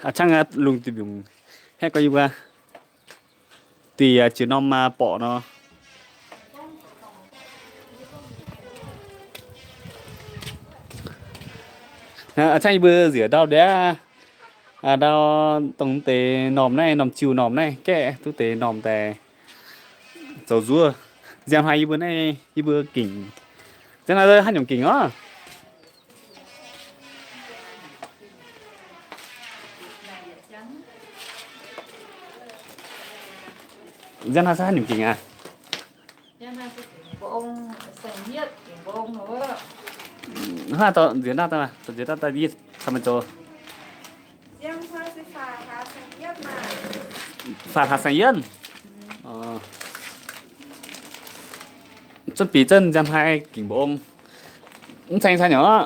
A'cangv lungh duih mbiungc haeqv gorx yie mbuo duih jiex norm borqc nor. A'cangv yie mbuo nziec ndau ndiev, ndau dongh deix normh naaiv, normh jiu normh naaiv gaeqv duqv deix normh daaih zoux nzuov. Nziang haaix yie mbuo naaiv yie mbuo gingc. Nziang haaix haaix nyungc gingc orv? Nziang haaix haaix nyungc gingc aqv? Hnangv nziez daaih, nziez daaih, daaih yie caux meih zoux. Faah hlaax saeng-yietv. Zunv bieqc zunv nziang haaix gingc mba'ong. Mv ceng cai nyungc oc.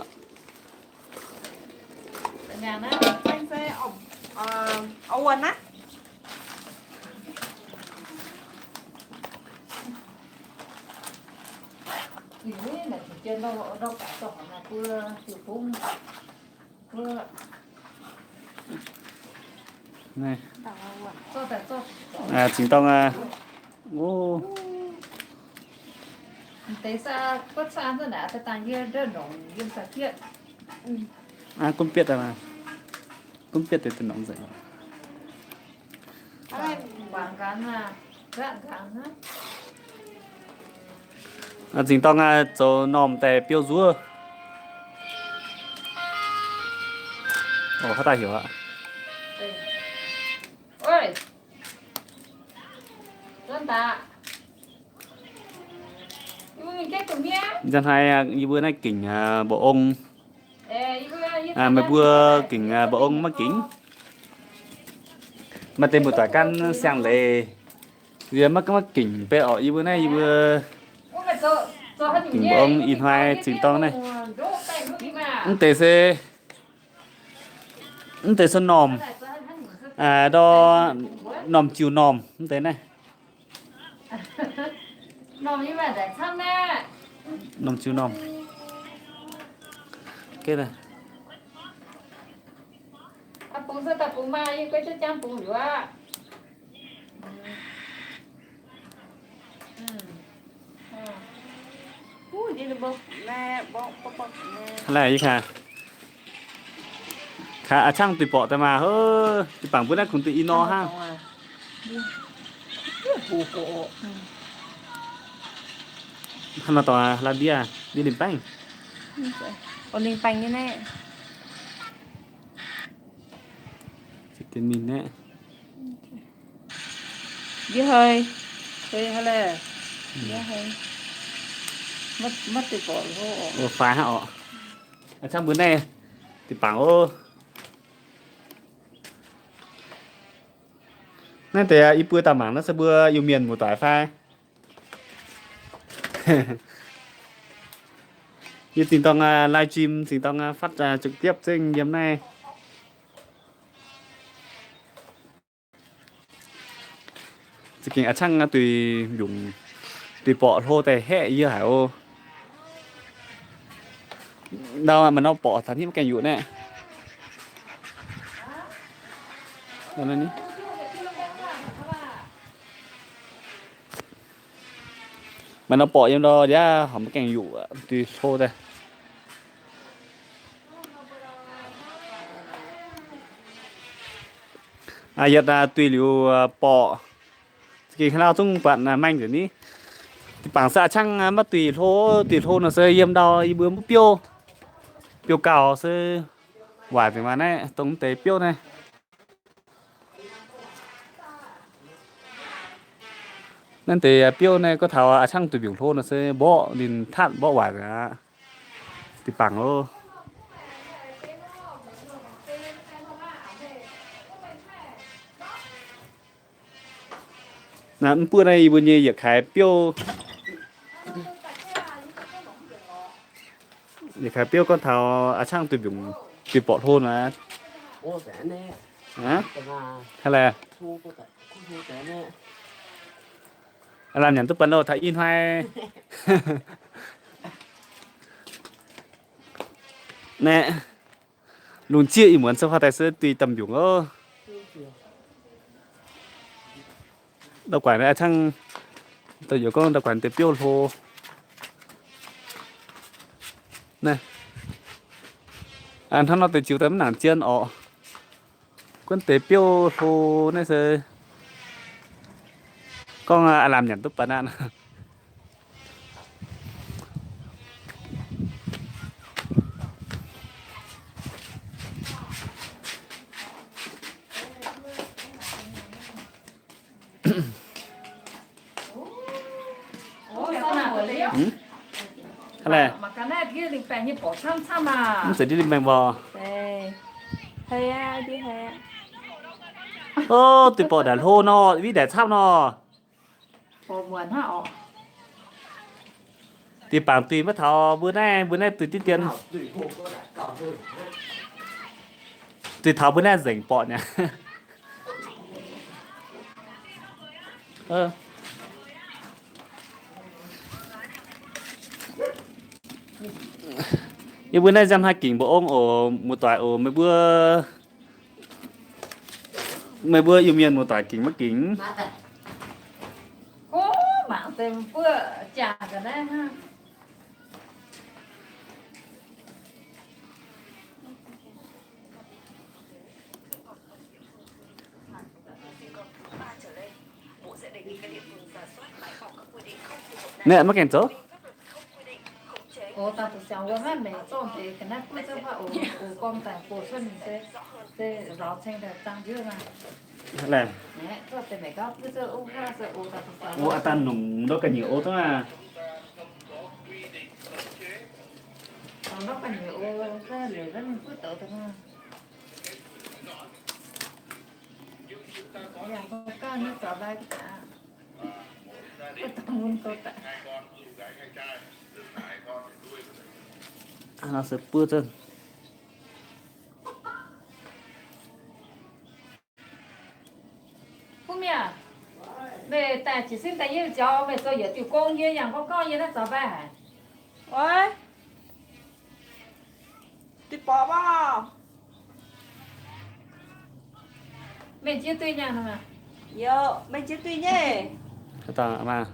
Zingh dorng aqv. Gunv bietv deix nongx nzengc. Zingh dorng aqv, zoux normh daaih biouv nzuov. Oc, haaix dauh heuc aqv? Nziang haaix yie mbuo naaiv gingc mba'ong. Meih mbuo gingc mba'ong maiv gingc? Maaih deix muoz-doic gan siang leiz, yie maiv, maiv gingc beiv orqc. Yie mbuo naaiv yie mbuo gingc mba'ong ih hnoi zingh dorng naaiv. Mv deix se, mv deix se normh, ndau normh jiu normh mv deix naaiv. Normh jiu normh. Hnangv naaiv yie kaax, kaax a'cangv duih borqc daaih maah. Hov, deix bangc mbuo naaiv kungx duih i nor hnangv. Hnangv nor dorngx la'ndiev, ndiev ninh baengh. Ninh baengh nyei naaiv. Ninh aeqv, ndiev hei, hei haaix laeh, ndiev hei, maiv duih borqc hlo oc. Faix hnangv orqc. A'cangv mbuo naaiv deix bangc oc. Naaiv deix i buo daaih mangc naaiv se mbuo Iu-Mienh muoz-doic fai? Yie zingh dorng live stream, zingh dorng fatv za'gengh yiem naaiv. Za'gengh a'cangv duih mbiungc, duih borqc hlo daaih haeqv yie haic oc. Ndau maaih norm borqc taux hnangv maiv gaengh yuqc naaiv. Maaih norm borqc yiem ndau yaac horpc maiv gaengh yuqc, duih hlo daaih. Yietc duih liuz borqc, za'gengh haaix lauh zungv buatc maeng nzengc ni. Deix bangc se a'cangh maiv duih hlo, duih hlo nor se yiem ndau yie mbuo mv biouv, biouv gauh se waaic nzengc maah naaiv dongh deix biouv naaiv. Naaiv deix biouv naaiv gorngv taux a'cangh duih mbiungc hlo nor se mborqv ninh tatv mborqv waaic aqv. Deix bangc oc. Naaiv mv buov naaiv yie mbuo nyei yietc kaaix biouv. Yietc kaaix biouv gorngv taux a'cangh duih mbiungc, duih borqc hlo naaiv. Hnangv laeh, lamh nyanc duqv banh loh taux ih hnoi. Naaiv, lungh zieqv ih muonz se huaav daaih se duih damh mbiungc oc. Ndau-guaix naaiv, aa, cangv da'youz gorngv ndau-guaix deix biouv hlo. Naaiv, hnangv nor deix ziux daaih mv nangc zien orqc. Gunv deix biouv hlo naaiv se gorngv aav lamh nyanc duqv baac naaiv. Hnangv naaic, mv zeiz ndiev lingh baengh mborqc. Ov, duih borqc ndaaic hlo nor, witv ndaaic camv nor. Diuh bangc duih maiv taux mbuo naaiv, mbuo naaiv duih diqv dien. Duih taux mbuo naaiv nzengc borqc nyei. Yie mbuo naaiv nziaamv haaix gingc mbuo ong oc, muoz-doic oc, meih mbuo, meih mbuo Iu-Mienh muoz-doic gingc maiv gingc? Naaiv maiv gaengh zoux. Wuov daaih nongc ndortv ga'nyiec o duqv aqv. Nor se buov zunv. Kuv mienh, meih daaih jiez sin daaih yie nziaaux meih zoux yietc diuh gong, yie yangh gorngv gorngv yie naaiv zaux mbaih haic. Oix, duih borqc maah. Meih jiex duih nyei? Youz, meih jiex duih nyei. Mv baac naaiv,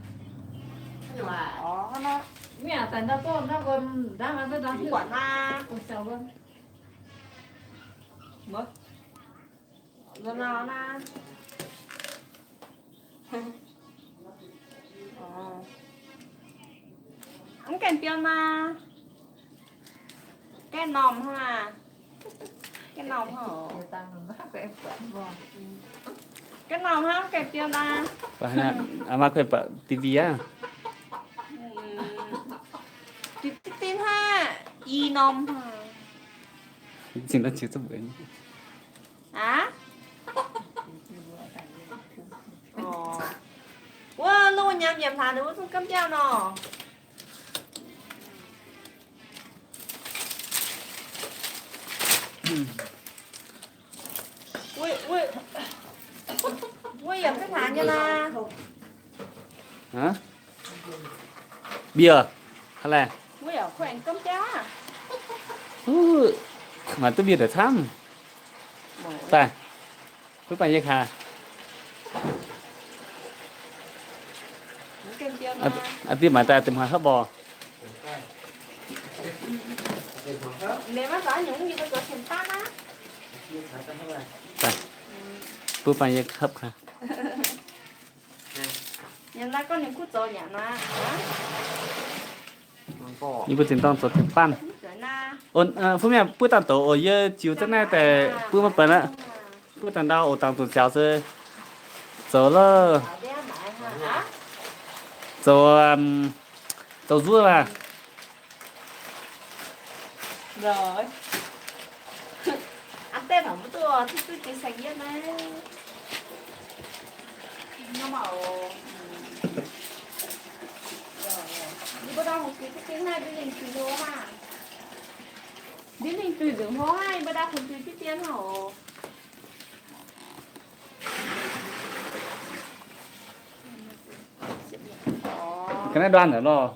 mv gaengh biom maah. Gaengh normh hnangv aqv. Gaengh normh hnangv. Gaengh normh hnangv, mv gaengh biom maah. Aa, maiv kuinx baac T V aqv. Diqv dinh hnangv, i normh hnangv. Aa? Wuov, lungh nyanc nyiemc hlaax ninh wuov zungv gamv jauv nor. Wuov yaac gamv hlaax nyei laa. Mbier, hnangv laeh. Wuov yaac kuv aengx gamv jauv. Maaih duqv mbier daaih camv. Daaih, kuv baac yie kaax. Aa, dieh maaiz daaih, dieh maaiz hopv mborqc. Daaih, bun baac yie hopv kaax. Yie mbuo zinh dorngh zoux jienv baanh. Fuqv mienh, buov dangh douz oc, yie ziux zengv naaiv daaih buov maiv benx aqv. Buov dangh ndau oc, dangh dungc ziaaux se zoux lorqc. Zoux, zoux nzuov maah. Ndiev mingh duih nzengc hlo haic, mbuo ndau kungx duih diqv dien oc. Ga'naaiv nduan haic lorh.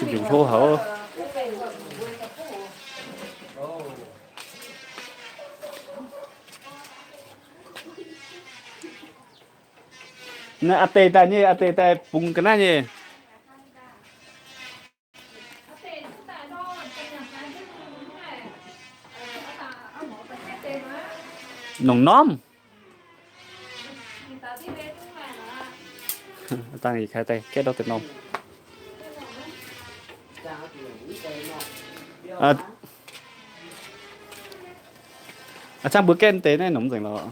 Mbiungc hlo haic. Naaiv a'deix daaih nyei, a'deix daaih bungx ga'naaiv nyei. Nongc norm. Dangh ih kai daaih gaeqv ndau deix norm. A'cangv mbuo gaeqv deix naaiv nongc nzengc lorqc.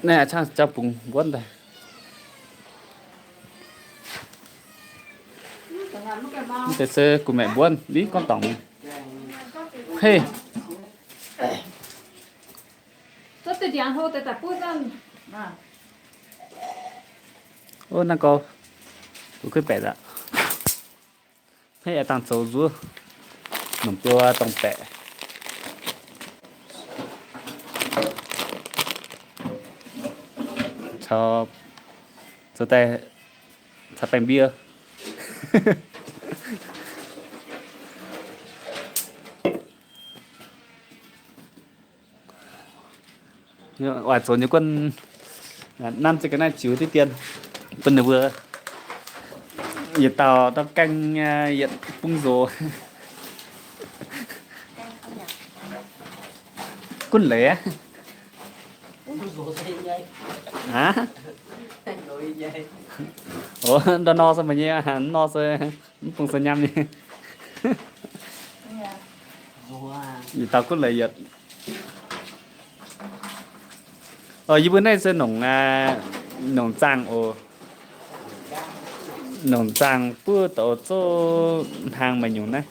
Naaiv a'cangh jauv bungx mbuonv daaih. Mv deix se gu'maeqc mbuonv, ninh gorngv dorngc. Hei. Ov, naaiv gorngv, kuv kuinv baeqc aqv. Hei, dangh zoux nzuov, nongc biou dongh baeqc. Caux, zoux daaih caux baengh mbier. Oix zoux nyei guonv, nanv za'gengh naaiv ziux diqv dien bun ninh mbuo. Yietc dauh dorng gaeng, yietc bung nzox. Gunv leiz aqv. Aa, ndau nor se meih nyei, nor se mv bung se nyam nyei. Yietc dauh gunv leiz yietc. Yie mbuo naaiv se nongc, nongc zaangh oc. Nongc zaangh buov douz zouv hnaangx maaih nyungc naaiv.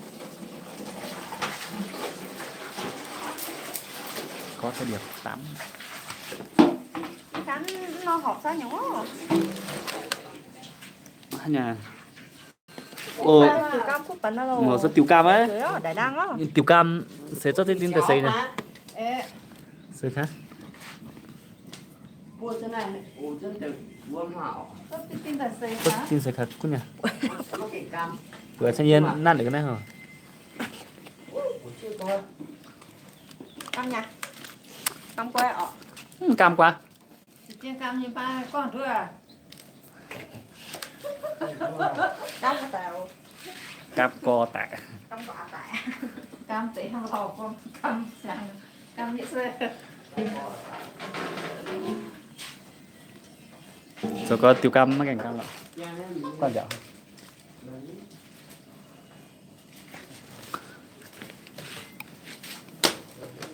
Diuh gaam aqv. Diuh gaam se zorqv diqv dinh daaih seix nyei. Seix kaav. Zorqv diqv dinh seix kaav gunv nyei. Buatc caux yie nanv liuz ga'naaiv oc. Gaam guaax. Gaam gorx daic. Zoux gau diuh gaam maiv gaengh gaam lorqc. Guanh nziaauc.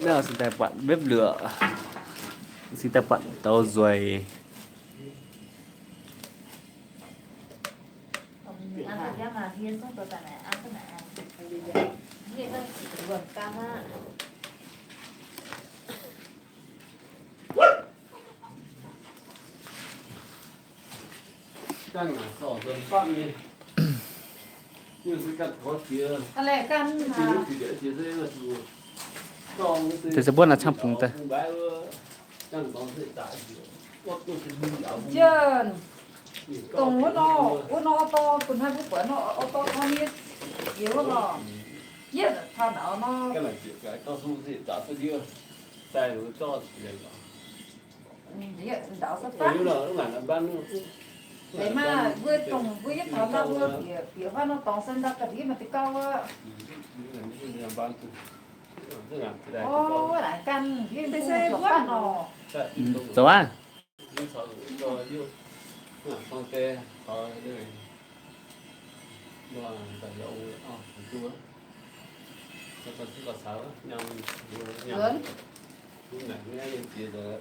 Naaiv cingx daaih buatc mbepv luoqc, cingx daaih buatc douz nzueic. Deix se mbuonv naaiv camv bungx daaih. Dongh wuov nor, wuov nor orv dorv, bun hnangv mbuo buatc nor orv dorv taux nyei jiex wuov nor, yie taux nauz nor. Ndaux se faqv. Deix maaih mbuo dongh mbuo yietv taux nor mbuo bieqc, bieqc faqv nor dorngx se ndau ga'ndiev maaih deix gauh wuov. Orv, naaic ganh yie se faqv nor. Zoux aqv.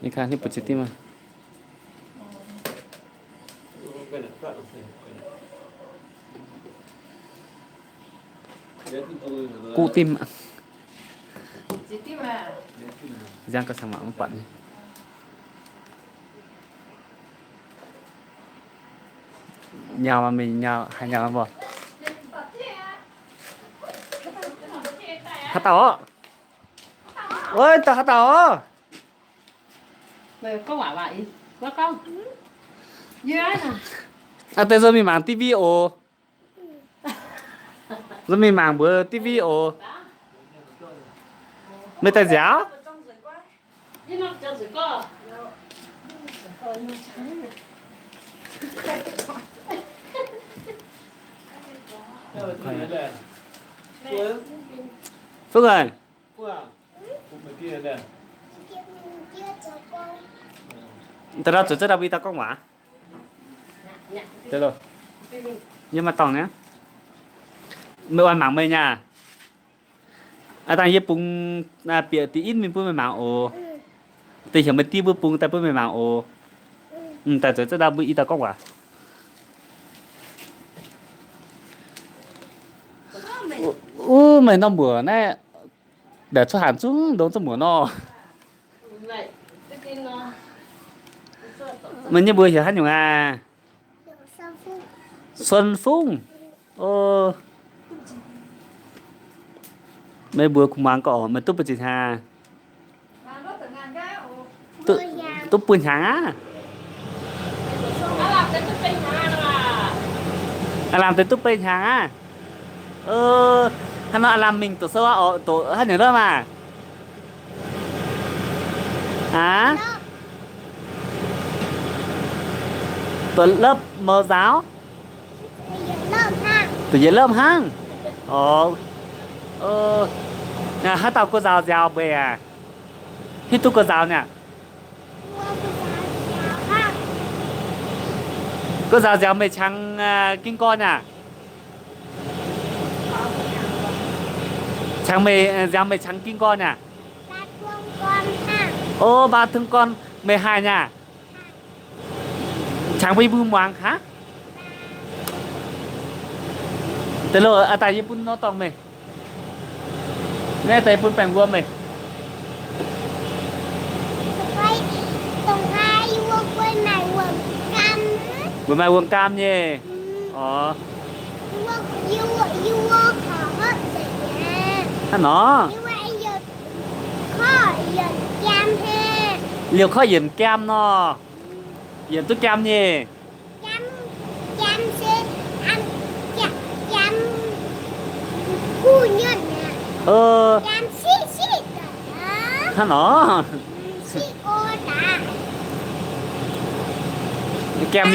Ninh kaav ninh buatc ziex dimv maah. Guv dimv. Nziang gauh cangx mangc mv buatc nyei. Nyau mingh nyau, haaix nyau mbuo? Haaix dauh orqc? Oi, dauh haaix dauh orqc? Aa, deix nzunc mingh mangc D V D oc. Nzunc mingh mangc mbuo D V D oc. Meih daaih nziaauc? Phước ơi, da'nor zuqc za'dauh mbuo i dauh gorngv waac. Yie maaih dorngx niaa. Meih oix mangc meih nyei aa? Aa, dangh yie bungx bieqc da'inv mingh bun meih mangc oc. Deix heuc meih diuh mbuo bungx daaih bun meih mangc oc. Daaih zuqc za'dauh mbuo i dauh gorngv waac. Uv, meih norm mbuox naaiv, ndaangc cuotv hanc zungv ndongc zuqc muoc nor. Meih nyei mbuox heuc haaix nyungc aa? Xuân Fung. O, meih mbuox kuv muangx gorqv, meih duqv buo zinh hnaangx? Duqv, duqv buo hnyangx aqv. Aav lamh deix duqv beiv hnyangx aqv. Hnangv nor aav lamh mingh doqc sou aqv, doqc haaix nyungc lov maah? Aa, doqc lớp mou nzaaux? Doqc yietc lớp hnangv. Orv, haaix dauh guoqv nzaaux nziaaux mbuo aac? Hiuv duqv guoqv nzaaux niaa? Guoqv nzaaux nziaaux meih qangx ging gorn niaa? Qangx meih, nziaaux meih qangx ging gorn niaa? O, mbaaux tong gorn meih haih niaa? Qangx bun yie mbuo muangx aqv. Deix loh, aa daaih yie bun norm dorngx meih. Naaiv deix bun baengh wuom meih. Mbuo maaih wuom gaam nyei. Orv. Hnangv nor. Liouh korqv yienc gaam nor. Yienc duqv gaam nyei. Hnangv nor. Gaam,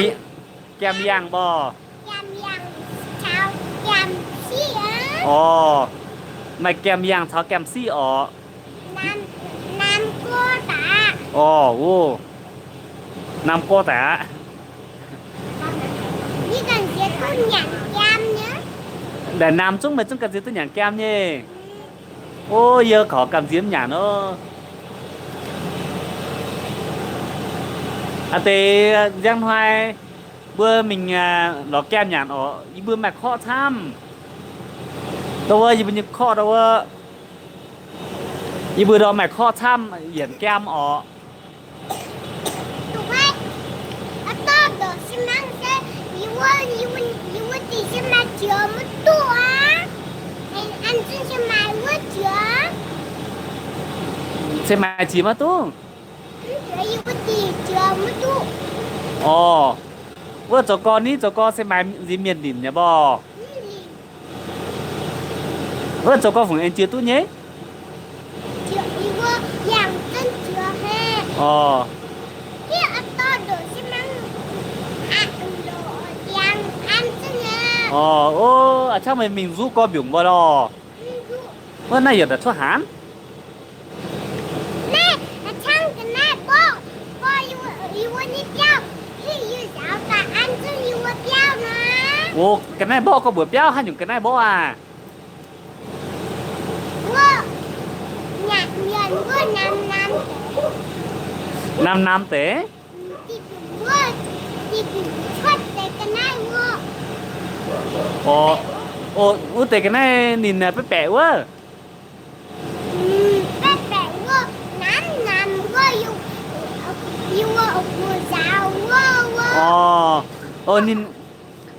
gaam yangh mborqv. Orv, maaih gaam yangh caux gaam siqv orqc. Orv, wuov, naamh gorx daaih aqv. Ndaangc naamh zungv meih zungv ganh nziex duqv nyanc gaam nyei. O, yie korc gamh nziex mv nyanc oc. Aa deix nziang hnoi mbuo mingh lorz gaam nyanc orqc, yie mbuo maaih korqv camv. Ndau wuov yie mbuo nyei korqv ndau wuov, yie mbuo ndorm maaih korqv camv yienc gaam orqc. Se maaih jiex maiv duqv. Orv, wuov zoux gorn ni, zoux gorn se maaih nziex mienh linc nyei mborqv. Wuov zoux gorn fungc aengx jiex duqv nyei. Orv. Orv, o, aa, qangv meih mingh nzuqv gorn mbiungc mbuo lorh. Wuov naaiv yietc daaih cuotv hanc. O, ga'naaiv mborqv, gorngv mbuox biauv haaix nyungc ga'naaiv mborqv aah? Naamh naamh deix. O, o, wuov deix ga'naaiv ninh baeqc-baeqc wuov. Orv, o, ninh,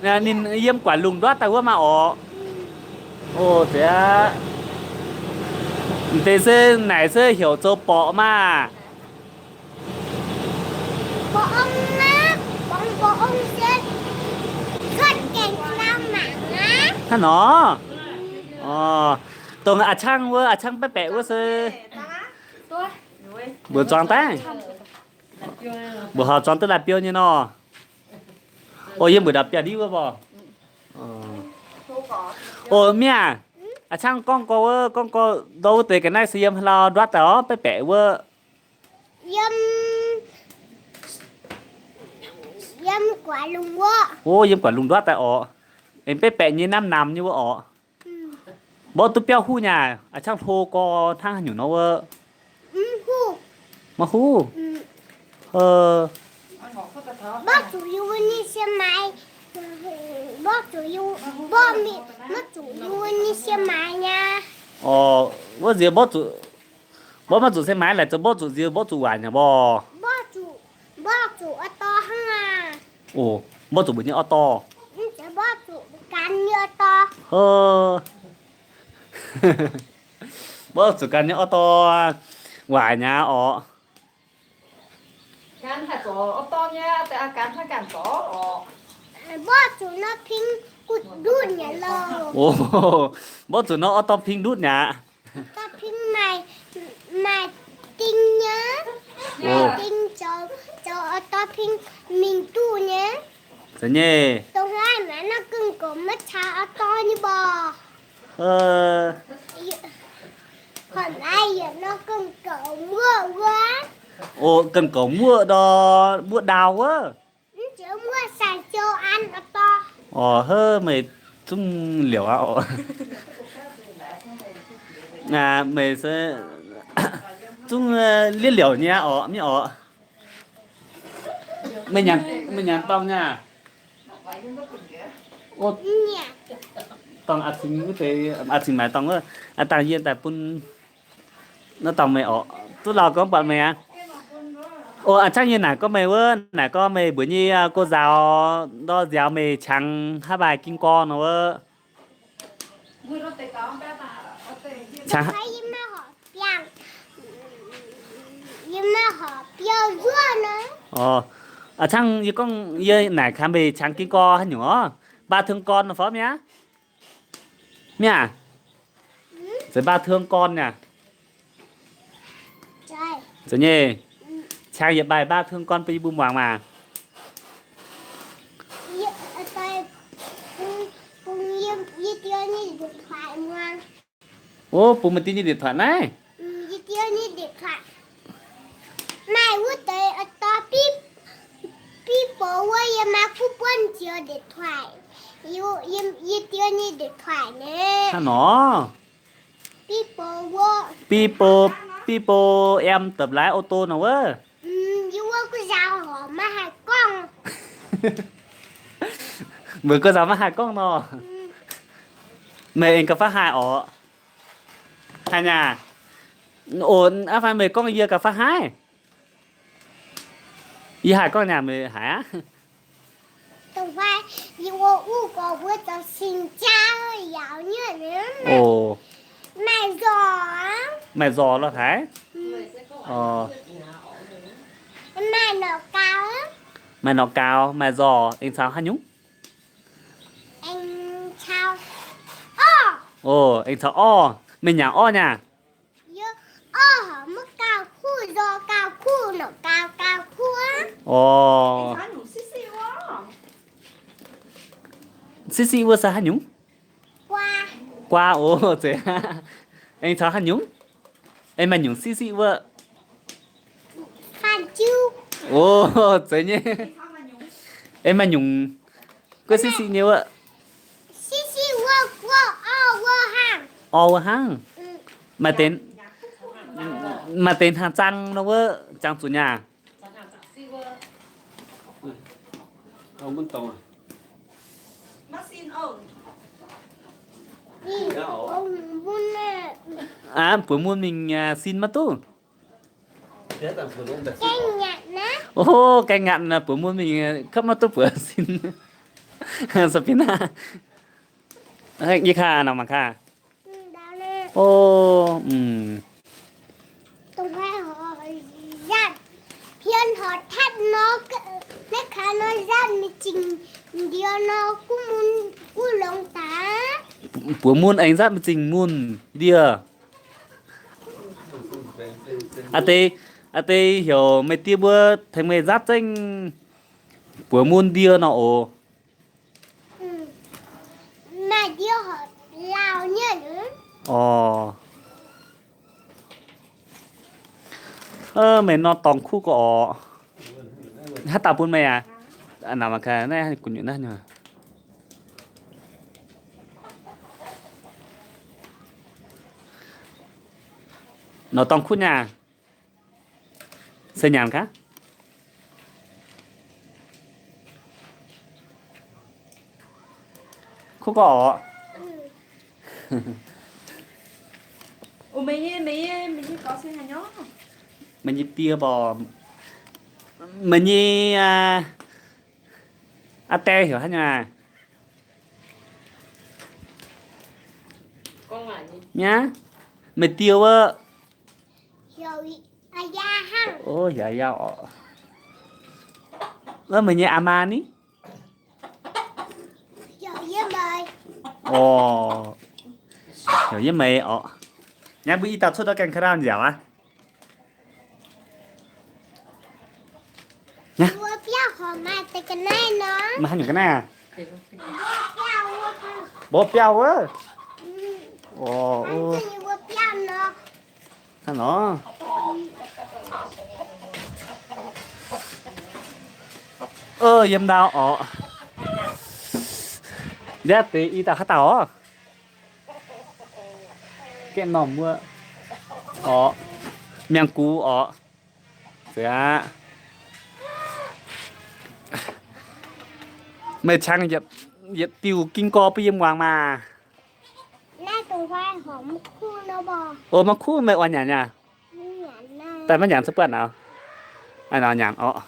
Ninh yiem guaix lungh nduov daaih wuov maah orqc. O, zeiz aqv. M'deix se naaic se heuc zoux borqc maah. Hnangv nor. O, dongh a'cangv wuov, a'cangv baeqv baeqc wuov se mbuoqc zuangx daaih. Mbuoqc horc zuangx duqv laaih biou nyei nor. O, yie mbuoqc ndau biauv ndiev wuov mborqc. O, mienh aac, a'cangv gorngv gorx wuov, gorngv gorx ndortv wuov deix ga'naaiv se yiem haaix lauh nduov daaih orqc, baeqv baeqc wuov. Yiem, yiem guaix lungh wuov. O, yiem guaix lungh nduov daaih orqc. Aengx baeqv baeqc nyei, namv namx nyei wuov orqc. Mborqv duqv biauv huv nyei aac, a'cangh hlo gorx hnangv haaix nyungc nor wuov. Maiv huv. Mborqv zuqc yiem wuov nyei sie maaiz, mborqv zuqc yiem, mborqv mingh, mborqv zuqc yiem wuov nyei sie maaiz nyei. O, wuov nziex mborqv zuqc, mborqv maiv zuqc se maaiz laaic zoux mborqv zuqc nziex mborqv zuqc waaic nyei mborqc. Mborqv zuqc, mborqv zuqc orv dorh hnangv aac. O, mborqv zuqc mbuo nyei orv dorh. Mv zeiz mborqv zuqc gan nyei orv dorh. Mborqv zuqc gan nyei orv dorh waaic nyei orqc. Mborqv zuqc nor ping gutv ndutv nyei loh. O, mborqv zuqc nor orv dorh ping ndutv nyei aqv. Orv dorh ping maaih, maaih ding nyei. O. Maaih ding zoux, zoux orv dorh ping mingh duqv nyei. Zeiz nyei. Dongh naaiv naaic nor gengh goux maiv caux orv dorh nyei mborqc. Horpc naaiv yietc nor gengh goux muoqv wuov. O, gengh goux muoqv ndor, muoqv ndau wuov. Mv zeiz muoqv saeng-jou an orv dorh. O, hov, meih zungv liouc aqv orqc. Meih se zungv liev liouc nyei aqv orqc, mienh orqc. Meih nyanc dorngx nyei aac? Dorngx a'cingx wuov deix, a'cingx maaiz dorngx wuov, a'dangh yie daaih bun naaiv dorngx meih orqc. Duqv lauh gorngv buatc meih aqv. O, a'cangv yie naaic gorngv meih wuov, naaic gorngv meih mbuox nyei go nzaaux ndor nziaaux meih qangx haaix maaih ging gorn nor wuov. A'cangv yie gorngv yie naaic kaax meih qangx ging gorn haaix nyungc orqc? Mbaa tiong gorn nor fov mi'aqv? Mi'aqv? Zeiz mbaa tiong gorn aqv? Zeiz nyei. Qangx yietc baaih mbaa tiong gorn bun yie mbuo muangx maah. O, bun meih die nyei điện thoại naaiv. Maaih wuov deix dorh bipv, bipv bou wuov yie maiv kuv buonv jiex điện thoại. Yie, yie die nyei điện thoại naaiv. Hnangv nor. Bipv bou, bipv bou em dopv laaix ô tô nor wuov. Yie wuov gu'nguaaz horpc maiv haih gorngv. Mbuox gu'nguaaz maiv haih gorngv nor. Meih aengx gauh faaux haaix orqc? Haaix nyungc? O, a'fai meih gorngv yie gauh faaux haaix? Yie haih gorngv nyaah meih haiz aqv. Maaih zorc lorh haic. Maaih norqc gaux, maaih zorc, aengx caux haaix nyungc? O, aengx caux orv. Meih nyanc orv nyei aac? O, siqv siqv wuov se haaix nyungc? Guaa, o, zeiz. Aengx caux haaix nyungc? Aengx maaih nyungc siqv siqv wuov. O, zeiz nyei. Aengx maaih nyungc guov siqv siqv nyei wuov. Orv wuov hnangv. Maaih deix, maaih deix hnaangx zaang nor wuov, zaang zuqc nyaah. Aa, buoz mun mingh sin maiv duqv. O, gaeng ngatc naaic buoz mun mingh kapv maiv duqv buoz sin. Sabina. Yie kaav nor mangc gaax. O, mm. Buoz mun aengx nzatv mingh zingh mun ndie. Aa deix, aa deix heuc meih die mbuo tengx meih nzatv zengv buoz mun ndie nor oc. Orv. Meih nor dorngx kuv gau orqc. Haaix dauh bun meih aqv? Naaiv gu'nyuoz naaiv. Nor dorngx kuv nyei aqv. Se nyanc gaax. Kuv gau orqc. Meih nyei die mborqc, meih nyei aa die heuc haaix nyungc? Nyei, meih die wuov. Heuc aa yaa orqc. Wuov meih nyei aa maa ni? Orqc, heuc yie meih orqc. Nyei mbuo i dauh cuotv ndau gaengh ka'ndau nziaauc aqv. Maiv haaix nyungc ga'naaiv aqv? Mbuo biauv wuov. Hnangv nor. Yiem ndau orqc. Ndiev deix i dauh haaix dauh orqc? Gaeqv normh wuov orqc. Miangh gux orqc. Zeiz aqv. Meih cang yietc diuh ging gorx bun yie muangx maah. O, maiv kuv meih oix nyanc nyei aqv? Daaih maiv nyanc se buatc naaiv. Nyanc orqc.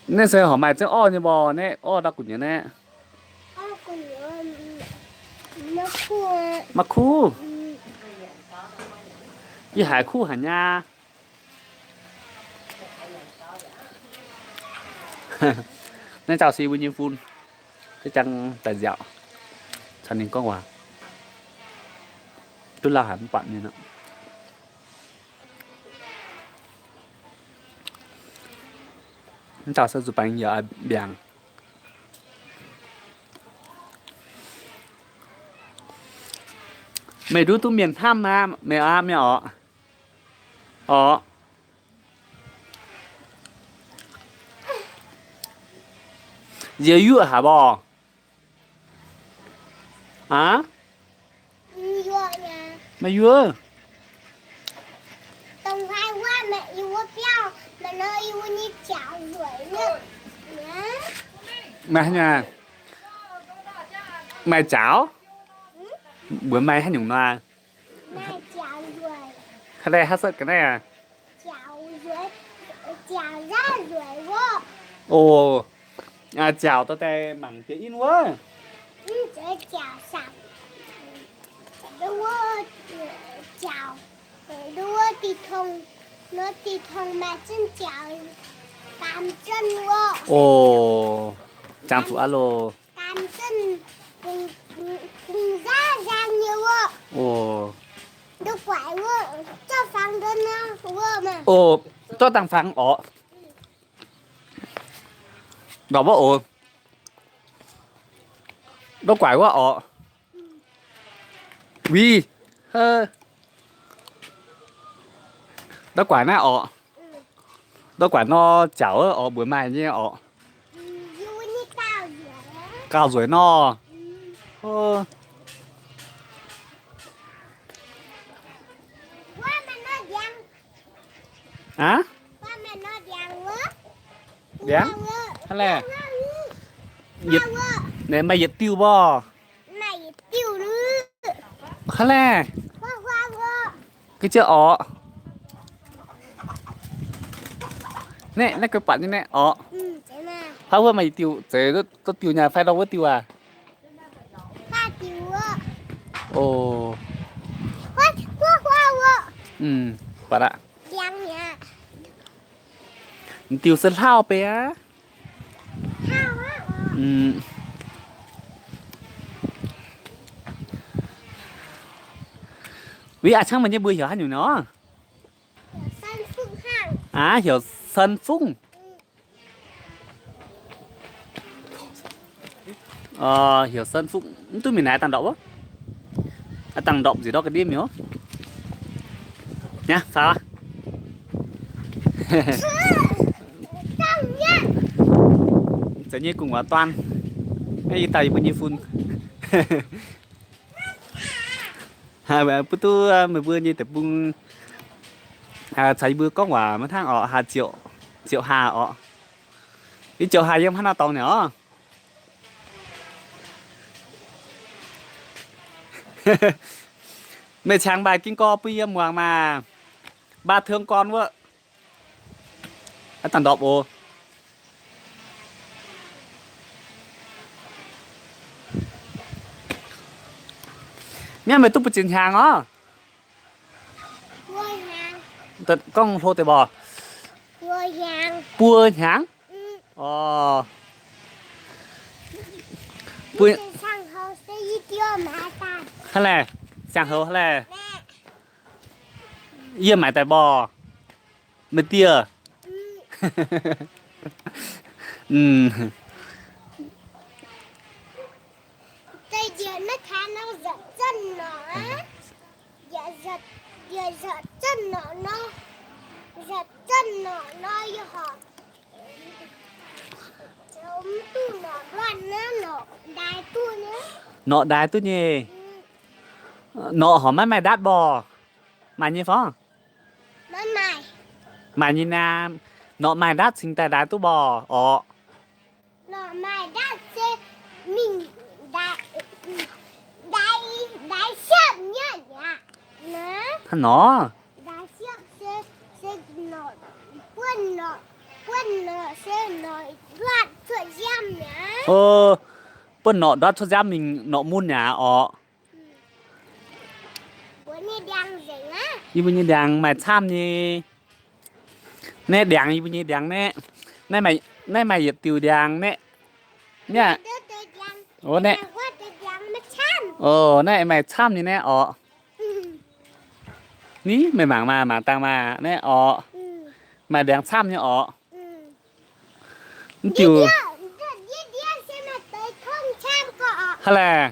Naaiv se horpc maaih zengv orv nyei mborqc, naaiv orv ndau gu'nyuoz naaiv. Maiv kuv. Yie haiz kuv haic nyei. Naaiv dauh se mbuo nyei fun. Deix jangx daaih nziaauc caux ninh gorngv waac. Duqv lauh haic mv buatc ninh. Mv dauh se zuqc baengx yaac mbiaangc. Meih nduov duqv mienh hnamv aqv, meih aqv, mienh orqc. Orqc. Nziex yuoqv haic mborqc. Aa? Maaih yuoqv. Maaih haaix nyungc? Maaih jaaux? Mbuox maaih haaix nyungc nor? Haaix laih haaix setv ga'naaiv aqv? O, jaaux dorh daaih mangc jiex in wuov. O, jangx zuqc aqv loh. O, o, zorqv dangh fangx orqc. Ndortv wuov oc. Ndortv guaix wuov orqc. Wih, ndortv guaix naaiv orqc. Ndortv guaix nor, jauv orqc, mbuox maaih nyei orqc. Gauh nzueic nor. Aa? Ndiangx? Hnangv laeh. Maaih yietc diuh mborqc. Hnangv laeh. Ga'jienv orqc. Naeqv, naaiv guei buatc nyei naeqv orqc. Haav wuov maaih diuh zeiz, duqv diuh nyei fai ndorm wuov diuh aac? O, buatc aqv. Diuh se hlauv beiv aqv. Wih a'cangv meih nyei mbuo heuc haaix nyungc nor? Aav, heuc San Fungv. Heuc San Fungv, mv duqv mingh naaic dangh ndorpc wuov. Dangh ndorpc nziex ndorv ga'ndiev mingh oc. Nyei, faaux. Zeiz nyei gu'nguaaz dorn. Yie daaih yie mbuo nyei fun. Butv duqv meih mbuo nyei deic-bung caux yie mbuo gorngv waac maiv hnangv orqc, haah ziouc, ziouc haah orqc. Yie ziouc haah yiem hnangv naaiv dorngx nyei orqc. Meih cangx mbaih ging gorx bun yie muangx maah. Mbaah tong gorn wuov. Aav dangh ndorpc oc. Mienh meih duqv mbu'ziex hnyangx orqc? Gorngv hlo deix mborqc. Buo hnyangx? Orqc. Hnangv laeh, siang-houz hnangv laeh. Yie maaic daaih mborqc. Meih dieh. Norqc ndaix duqv nyei. Norqc horpc maiv maaih ndatv mborqc. Maaih nyei fov? Maaih nyei naaic. Norqc maaih ndatv cingx daaih ndaix duqv mborqc orqc. Hnangv nor. Buonv norqc ndortv cuotv nziaamv mingh norqc mun aqv orqc. Yie mbuo nyei ndiangx maaih camv nyei. Naeqv ndiangx, yie mbuo nyei ndiangx naeqv. Naaiv maaih yietc diuc ndiangx naeqv. Naeqv, naeqv maaih camv nyei naeqv orqc. Ni meih mangc maah, mangc dangh maah, naeqv orqc. Maaih ndiangx camv nyei orqc. Mv diuc. Hnangv laeh.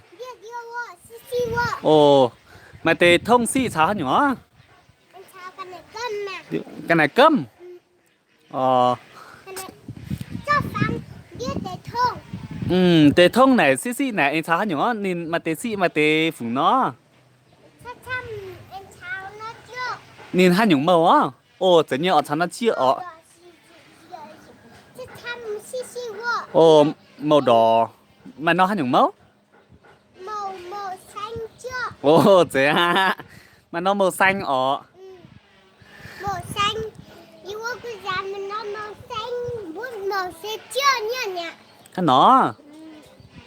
O, maaih deix tongv siqv caux haaix nyungc orqc? Ga'naaiv gamv. Orqc. Deix tongv naaic siqv siqv naaic aengx caux haaix nyungc orqc? Ninh maaih deix siqv maaih deix fungc nor. Ninh haaix nyungc mouh orqc? O, zeiz nyei orqc, caux naaiv jieqv orqc. O, mouh ndorqc. Maaih nor haaix nyungc mouh? O, zeiz aqv. Maaih nor mouh saeng orqc. Hnangv nor.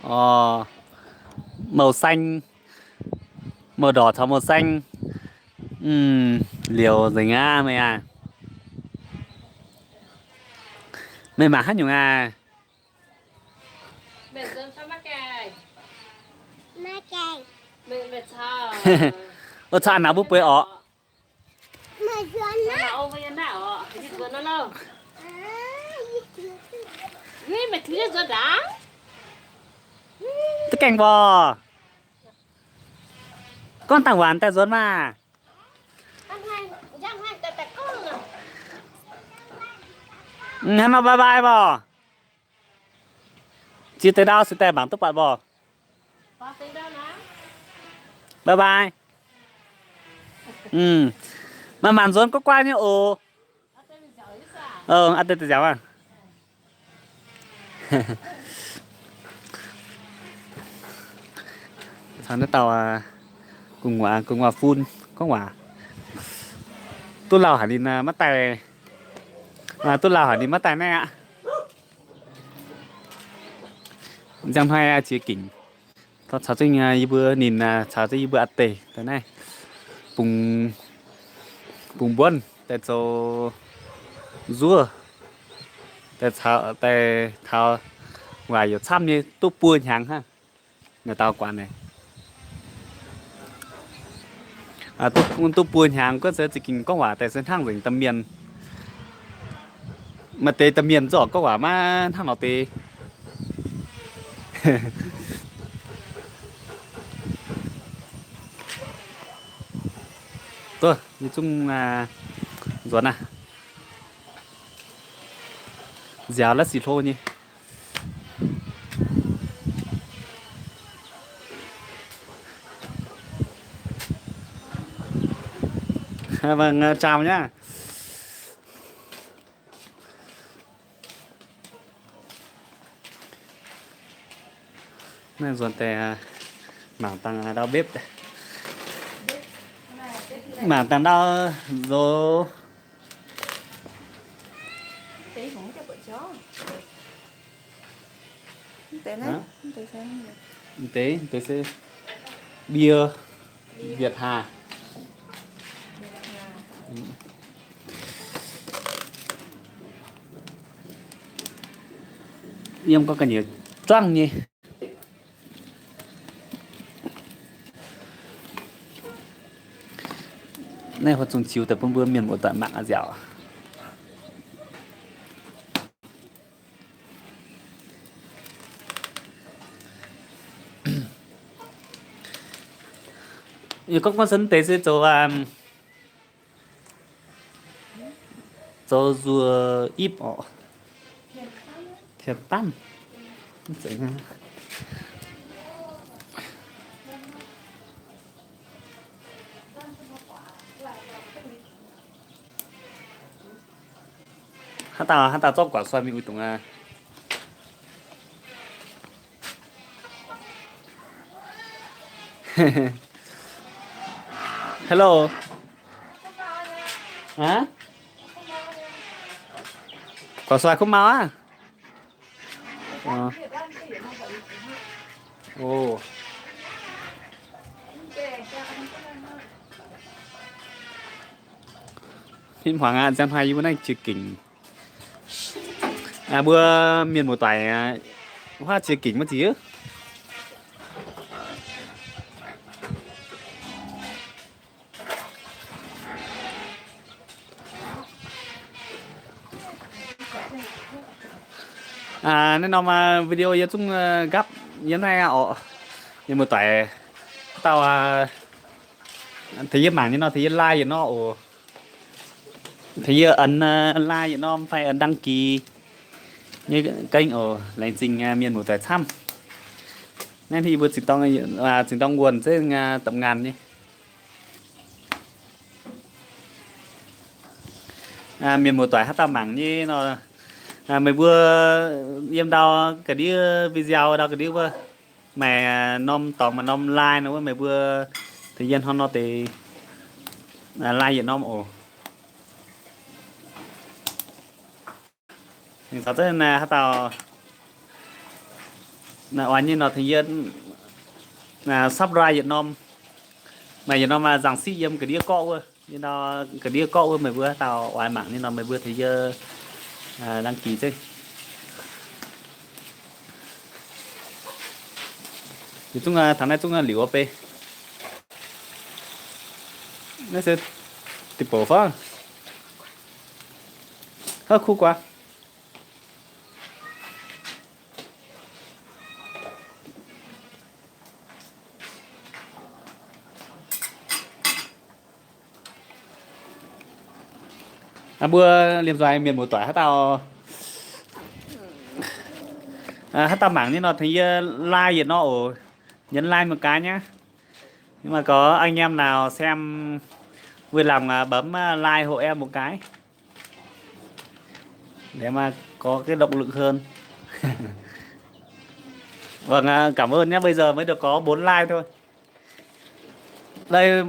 Orqc. Mouh saeng. Mouh ndorqc caux mouh saeng. Liouc nzengc aqv meih aac. Meih mangc haaix nyungc aqv? Wuov caux a'naux mbuo bueix orqc. Duqv gaengh mborqc. Gorngv dangh waac daaih nzuonx maah. Hnangv nor bye bye mborqc. Ziex deix ndau se daaih mangc duqv buatc mborqc. Bye bye. Maaih maanc nzuonx guai guai nyei oc. Aa, deix deix nziaauc aqv. Caux naaiv dauh gu'nguaaz, gu'nguaaz fun gorngv waac. Duqv lauh haic ninh maiv daaih, Duqv lauh haic ninh maiv daaih naaiv aqv. Ziangh hnoi ziex gengh caux zengv yie mbuo ninh, caux zengv yie mbuo a'deix daaih naaiv bungx, bungx mbuonv daaih zoux nzuov, daaih caux, daaih taux waac yaac camv nyei, duqv buo hnyangx hnangv. Naaiv dauh guaax naaic, duqv, duqv buo hnyangx, guov se za'gengh gorngv waac daaih se hnangv nzengc domh mienh. Maaih deix domh mienh zorqv gorngv waac maiv hnangv nor deix. Duqv, yie zungv nzuonx aqv. Nziaaux la'sic hlo nyei. Mangc, jaam nyei. Naaiv nzuonx deix mangc dangh ndau mbepv, mangc dangh ndau nzox. Deix, deix se bia Việt Hà. Yiem gorngv ga'nyiec zuangv nyei. Naaiv hua zungh ziux daaih bun mbuo mienh muoz-doic mangc aqv nziaauc. Yie gorngv gorngv se deix se zoux, zoux nzuox ipv orqc. Thienx danv. Haaix dauh, haaix dauh zorqv guaax soi mingh uix dungz aqv. Hello. Aa? Guaax soi kuv mau aqv. Aa. Aa. Hmz hmuangx aqv, ziangh hnoi yie mbuo naaiv jiex gengh. Mbuo mienh muoz-doic huaav jiex gengh maiv ziux. Naaiv norm video yie zungv nqapv yiem naaiv orqc. Mienh muoz-doic dauh tengx yie mangc nyei nor, tengx yie like yietc norm oc. Tengx yie ấn like yietc norm fai ấn đăng ký nyei kênh oc. Laengz zingh mienh muoz-doic camv. Naaiv yie mbuo zinh dorng wuonh zengv dopc ngaanh nyei. Mienh muoz-doic haaix dauh mangc nyei nor, meih mbuo yiem ndau ga'ndiev video ndau ga'ndiev wuov, maaih norm dorngx maaih norm like nor wuov, meih mbuo tengx yie hnangv nor deix like yietc norm oc. Ninh caux zengv haaix dauh oix nyei nor tengx yie subscribe yietc norm. Maaih yietc norm nzangc siqv yiem ga'ndiev gorqv wuov, yiem ndau ga'ndiev gorqv wuov, meih mbuo haaix dauh oix mangc nyei nor meih mbuo tengx yie đăng ký zengv. Yietc zungv taux naaiv zungv liuz bei. Naaiv se deic-bouc fai? Hov, kuv guaax. Mbuo liemh zuangx mienh muoz-doic haaix dauh, haaix dauh mangc nyei nor tengx yie like yietc norm oc. Nhấn like một cái nhé. Nhưng mà có anh em nào xem vui lòng bấm like hộ em một cái. Để mà có cái động lực hơn. Vâng, cảm ơn nhé. Bây giờ mới được có bốn like thôi. Đây,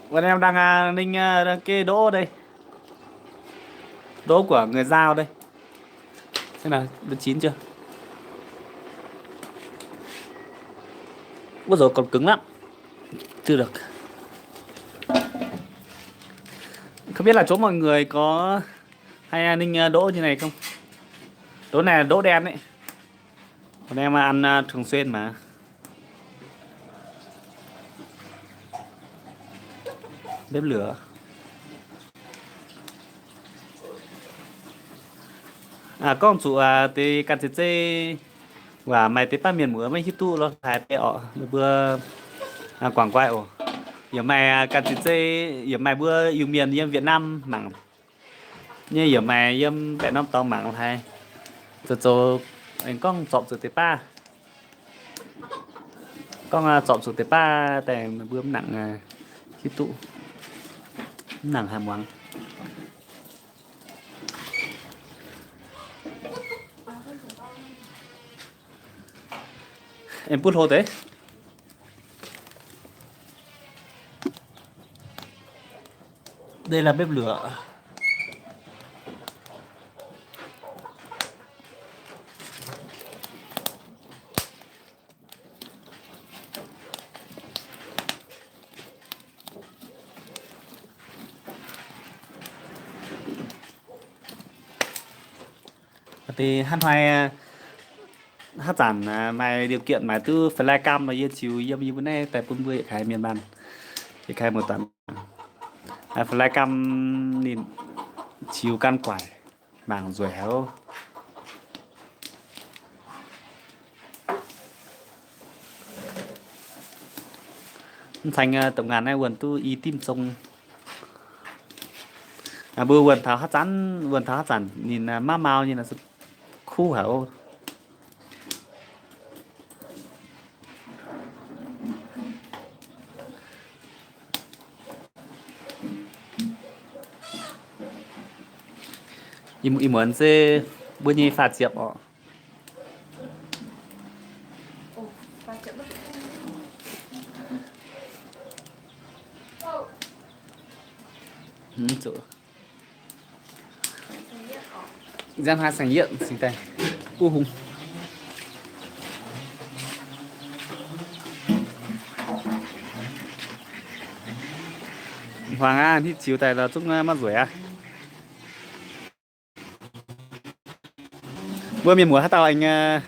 bọn em đang, à, ninh, à, đang kê đỗ đây. Đỗ của người Dao đây. Xem nào, được chín chưa? Ôi dồi, còn cứng lắm. Chưa được. Không biết là chỗ mọi người có hay ninh, ờ, đỗ như này không? Đỗ này là đỗ đen đấy. Bọn em ăn, à, thường xuyên mà. Bếp lửa. À, gorngv zuqc, à, deix ganh zeiv zeiv waac maaih deix baav mienh muoz maiv hiuv duqv lorz haaix deix orqc, mbuo, à, quảng quay oc. Yaac maaih, à, ganh zeiv zeiv, yaac maaih mbuo Iu-Mienh yiem Việt Nam mangc nyei, yaac maaih yiem baeqc norm dorngx mangc haiz zoux zoux, aengx gorngv zorpc zuqc deix baav. Gorngv, à, zorpc zuqc deix baav daaih mbuo mv nangc, à, hiuv duqv, mv nangc haih muangx. Em butv hlo deix. Đây là bếp lửa. Deix hnangv haaix, hnangv zanc maaih điều kiện maaih duqv fly cam nor, yie ziux yiem yie mbuo naaiv daaih bun mbuo yietc kaaix mienh maanh, yietc kaaix muoz-doic. Fly cam ninh ziux gan guaic, mangc nzueic haic. Mv ceng dopc ngaanh naaiv wuonh duqv i dimv zong. Mbuo wuonh taux haaix zanc, wuonh taux haaix zanc ninh maiv mau nyei, kuv haic oc. Ih muonz se mbuo nyei faah ziepc orqc. Nzangv hnoi saeng-yietv cingx daaih buov hung. Hmuangx aqv, hitv ziux daaih lorz zungv maiv nzueic aqv. Mbuo mienh muoz haaix dauh aengx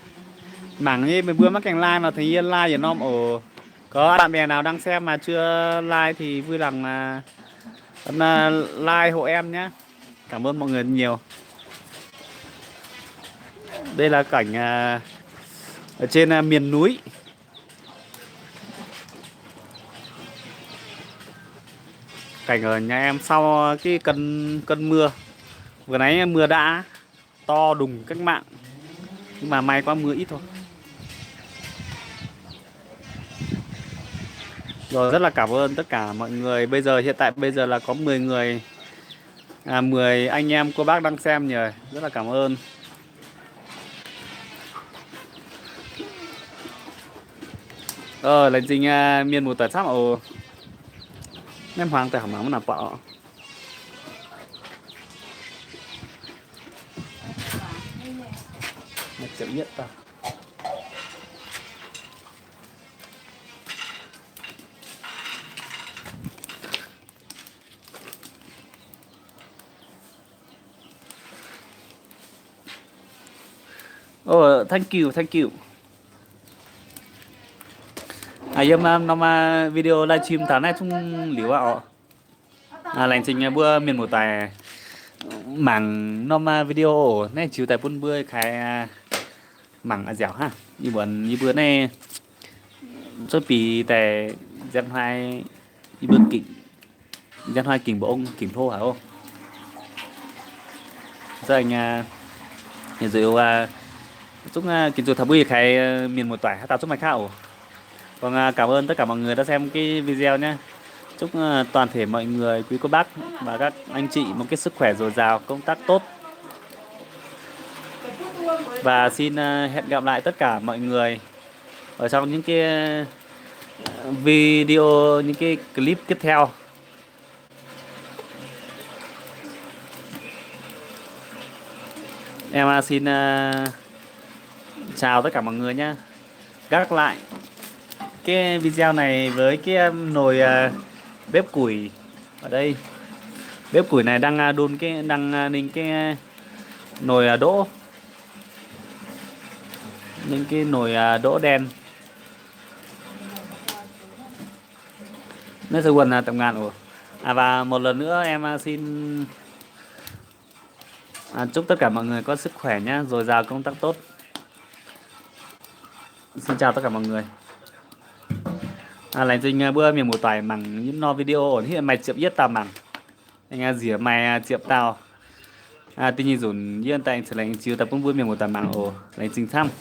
mangc nyei, meih mbuo maiv gaengh like nor, tengx yie like yietc norm oc. Có bạn bè nào đang xem mà chưa like thì vui lòng là ấn like hộ em nhé. Cảm ơn mọi người nhiều. Đây là cảnh, à, ở trên, à, miền núi. Cảnh ở nhà em sau cái cơn, cơn mưa. Vừa nãy mưa đã to đùng cách mạng. Nhưng mà may quá mưa ít thôi. Rồi, rất là cảm ơn tất cả mọi người. Bây giờ, hiện tại bây giờ là có mười người, à, mười anh em cô bác đang xem nhỉ. Rất là cảm ơn. Ờ, laengz zingh, à, mienh muoz-doic camv oc. Maiv hmuangx daaih horpc mangc mv nangc buatc oc. Oh, thank you, thank you. À, yiem, à, norm, à, video livestream taux naaiv zungv liuz aqv oc. À, laengz zingh, à, mbuo mienh muoz-doic mangc norm, à, video oc. Naaiv ziux daaih bun mbuo kaaix, à, mangc a'nziaauc hnangv. Ih muonz yie mbuo naaiv cuotv biix daaih nzanc hnoi, yie mbuo gingc, nzanc hnoi gingc mba'ong gingc hlo haic oc. Zengc, à, zungv, à, gingc zuqc taux mbuo yietc kaaix mienh muoz-doic haaix dauh zungv maaih qaqv oc. Vâng, à, cảm ơn tất cả mọi người đã xem cái video nhé. Chúc, à, toàn thể mọi người, quý cô bác và các anh chị một cái sức khỏe dồi dào, công tác tốt. Và xin, à, hẹn gặp lại tất cả mọi người ở trong những cái, à, video, những cái clip tiếp theo. Em xin chào tất cả mọi người nhé. Gác lại cái video này với cái nồi bếp củi ở đây. Bếp củi này đang đun cái, đang ninh cái nồi đỗ, ninh cái nồi đỗ đen. Nãy giờ quần tập ngàn ổ. À, và một lần nữa em xin À, chúc tất cả mọi người có sức khỏe nhé, dồi dào công tác tốt. Xin chào tất cả mọi người. À, laengz zingh mbuo mienh muoz-doic mangc yie nor video ổn hiện mày ziepc yietv dauh mangc. Aengx nziec mày ziepc dauh. Dingh nyei nzunc yie daaih ceix laengz ziux daaih bun mbuo mienh muoz-doic mangc oc. Laengz zingh camv.